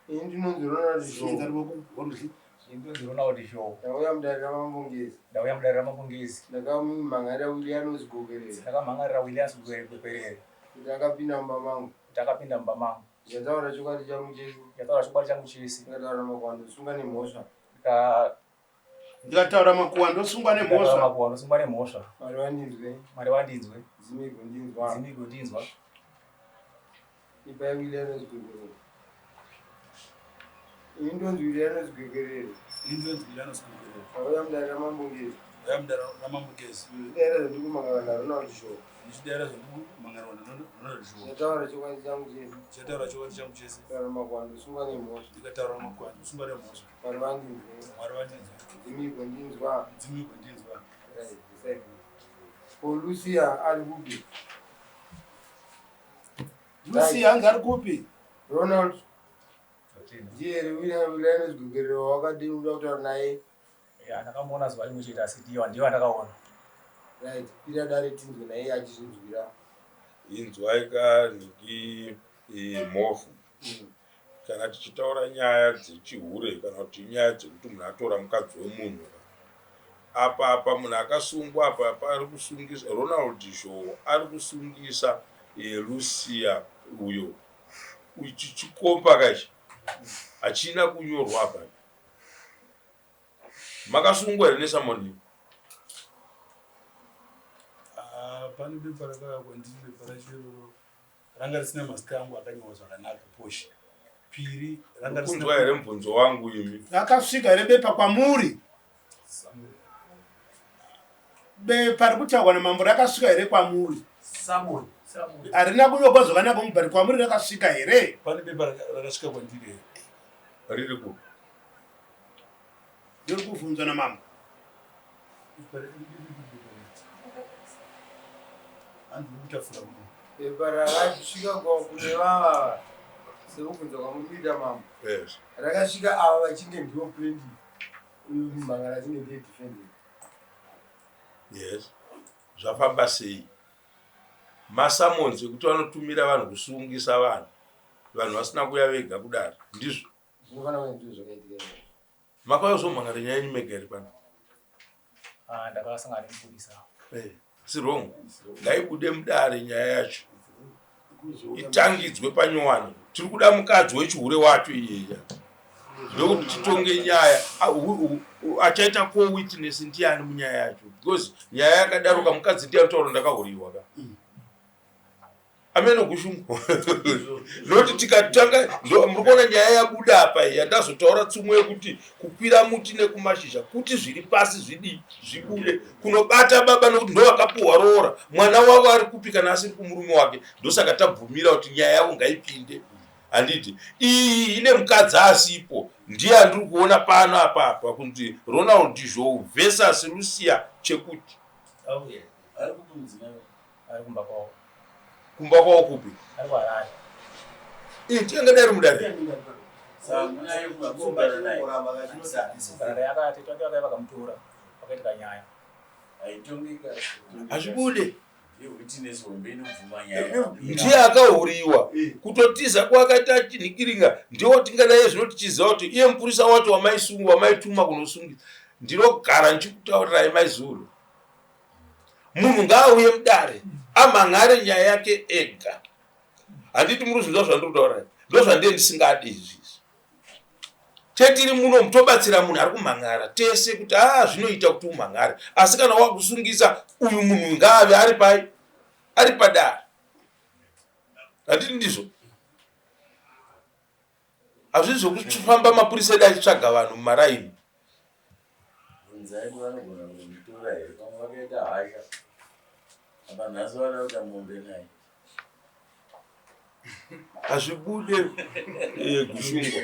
Ini ndinonzi Ronald Simudza Zhou. ruoko rworudyi. Ndinonzi Ronald Zhou. Ndauya mudare raMambo Ngezi. Ndauya mudare raMambo Ngezi. Ndakamhan'arira Williams Gokerere Ndakamhan'arira Williams Gokerere kuti akapinda mumba mangu. kuti akapinda mumba mangu. Ndikataura chokwadi changu chese. Ndikataura chokwadi changu chese. Ndikataura makuhwa ndosungwa nemhosva. Ndikataura makuhwa ndosungwa Ndikataura nemhosva. makuhwa ndosungwa nemhosva. Mwari vandinzwe, Mwari vandinzwe, ndimi igondinzwa. ndimi igondinzwa. Ipai Williams Gokerere. Ini ndonzi Williams Gokerere. Ini ndinonzi Williams Gokerere. Ndauya mudare raMambo Ngezi. Ndauya mudare raMambo Ngezi. Ndinodaira zvandikumangara naRonald Zhou. Ndichidaira zvandikumangara naRonald Zhou. Ndikataura chokwadi changu chese. Ndichataura chokwadi changu chese. Ndikataura makuhwa ndosungwa nemhosva. Ndikataura makuhwa ndosungwa nemhosva. Mwari vandinzwe, Mwari vandinzwe, ndimi igondinzwa. ndimi igondinzwa. Right, decide. Ko Lucia ari kupi? Lucia anzi ari kupi? Ronald ndiye here Williams Gokerere wawakadini uda kutaura naye? Ya, ndakamuona zuva rimwe chete asi ndiye ndiye wandakaona. Right, kwira dare tinzwe naye achizvinzwira. Inzwai kanhiki mhofu. Kana tichitaura nyaya dzechihure kana kuti nyaya dzekuti munhu atora mukadzi wemunhu apa apa munhu akasungwa apa apa ari kusungisa Ronald Zhou ari kusungisa Lucia uyo. Ichi chikomba kaichi hachina kunyorwa apa. Makasungwa here nesamoni? Ah, pane bepa rakauya kwandiri, bepa racho iroro ranga risina mazita angu akanyorwa zvakanaka poshi piri ranga risina. Kunzwa here mubvunzo wangu imi? Rakasvika here bepa kwamuri? Bepa rikutaurwa namambo rakasvika here kwamuri? Samoni. Harina kunyorwa zvakanaka mubhari kwamuri rakasvika here? Pane bepa rakasvika kwandiri here? Riri kupi? Ndiri kuvhunzwa namambo. Bepa rakasvika kune vava sekubvunza kwamuri kuita mambo. Yes. Rakasvika ava vachinge ndivo plaintiff. Uyu mumhangara achinge ndiye defendant. Yes. Zvafamba sei? Masummons ekuti vanotumira vanhu kusungisa vanhu. Vanhu vasina kuuya vega kudare. Ndizvo. Zvinofanira kunge ndizvo zvakaitika izvozvo. Makauya kuzomhangara nyaya yenyu mega here pano? Ah, ndakasangana nemupurisa. Eh, si wrong. Ngaibude mudare nyaya yacho. Itangidzwe panyowani. Tiri kuda mukadzi wechihure wacho iyeya. Ndokuti titonge nyaya. Achaita co-witness ndiani munyaya yacho? Because nyaya yakadaro kamukadzi ndiye anotaura ndakahuriwa ka. Ameno gushungu. Noti tikatanga muri kuona nyaya yabuda apa iyi yandazotaura tsumo yekuti kukwira muti nekumashizha kuti zviri pasi zvidii zvibude kunobata baba nokuti ndovakapuhwa roora mwana wavo ari kupi kana asiri kumurume wake ndosaka tabvumira kuti nyaya yavo ngaipinde handiti iyi ine mukadzi asipo ndiye andiri kuona pano apa apa kunzi Ronald Zhou versus Lucia Chekuti. Oh, yeah. Ari kumba kwavo. Kumba kwavo kupi? Ari kuHarare. Iyi tinenge dai mudare. Harare akati vake vakamutora pakaitika nyaya. Hazvibude. Ndiye akahuriwa kutotiza kwakaita achinhikiringa ndiwo tingadai zvino tichiziva kuti iye mupurisa wacho wamaisunga wamaituma kunosungisa ndinogara ndichikutaurirai maizuru Munhu ngaauye mudare amhan'are nyaya yake ega. Handiti muri kuzvinzwa zvandiri kutaura? Ndozvandiye ndisingadi izvi. Chetiri muno mutobatsira munhu ari kumhan'ara tese kuti aa zvinoita kuti umhan'are. Asi kana wakusungisa uyu munhu ngaave ari pai ari padare. Handiti ndizvo? Hazvisi zvekufamba mapurisa edu achitsvaga vanhu mumaraini. Bvunzai kuti vanogona kumutora here pamwe vakaita hasha apa nhasi vada kuita mombe naye. Hazvibude gushungo.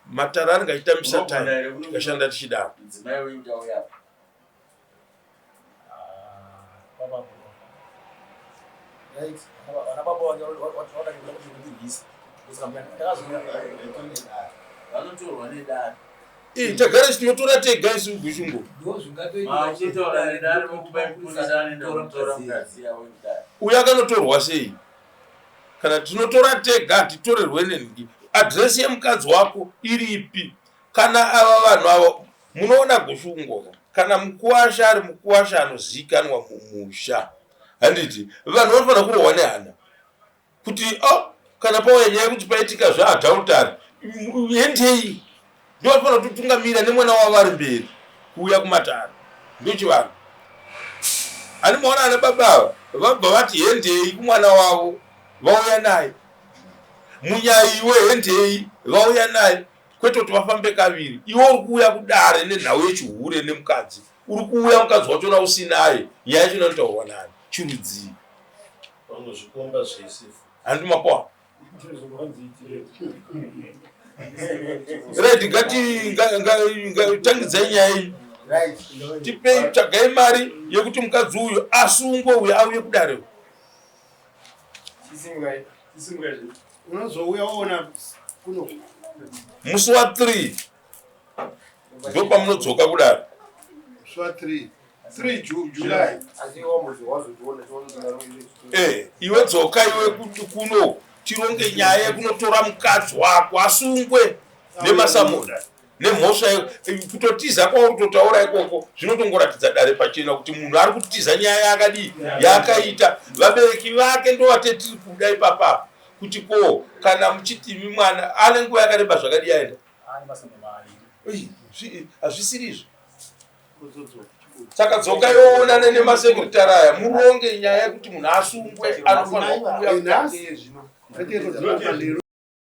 Matara anenge achitambisa time tikashanda tichidaro. Mudzimai wenyu tauya apa. Vanotorwa nedare. Tagara tinotora tega isu gushungo. Uyo akanotorwa sei? Kana tinotora tega hatitorerwe nenhingi. Adresi yemukadzi wako iripi? Kana ava vanhu ava munoona gushungo kana mukuwasha ari mukuwasha anozivikanwa mumusha handiti vanhu vanofanira kurohwa nehana kuti oh, kana pauya nyaya yekuti paitika zvaadhautari hendei ndovanofanira kutotungamira nemwana wavo ari mberi kuuya kumatare ndochivanhu ani maona ana baba ava vabva vati hendei kumwana wavo vauya naye munyaiwe hendei vauya naye kwete kuti vafambe kaviri iwe uri kuuya kudare nenhau yechihure nemukadzi uri kuuya mukadzi wachona usinaye nyaya yacho inotaurwa nani chirudzii Pamwe zvikomba zvese. Handi mapoa. Right, ngati tangidzai nyaya iyi. Tipei tsvagai mari yekuti mukadzi uyu asungwe uyu auye kudare. Unozouya woona kuno. Musi wa 3 ndopamunodzoka kudare. Musi wa 3. 3 July. Eh, iwe dzoka iwe kuno tironge nyaya yekunotora mukadzi wako asungwe nemasamona nemhosva eh, kutotiza kwauri kutotaura ikoko zvinotongoratidza dare pachena kuti munhu ari kutiza nyaya yaakadii yaakaita vabereki vake ndovatetiri kuda ipapapa kuti ko kana muchitimi mwana ane nguva yakareba zvakadii aenda hazvisiri izvo saka dzoka iwoonane nemasekretary aya muronge nyaya yekuti munhu asungwe anofanirwa kuuya.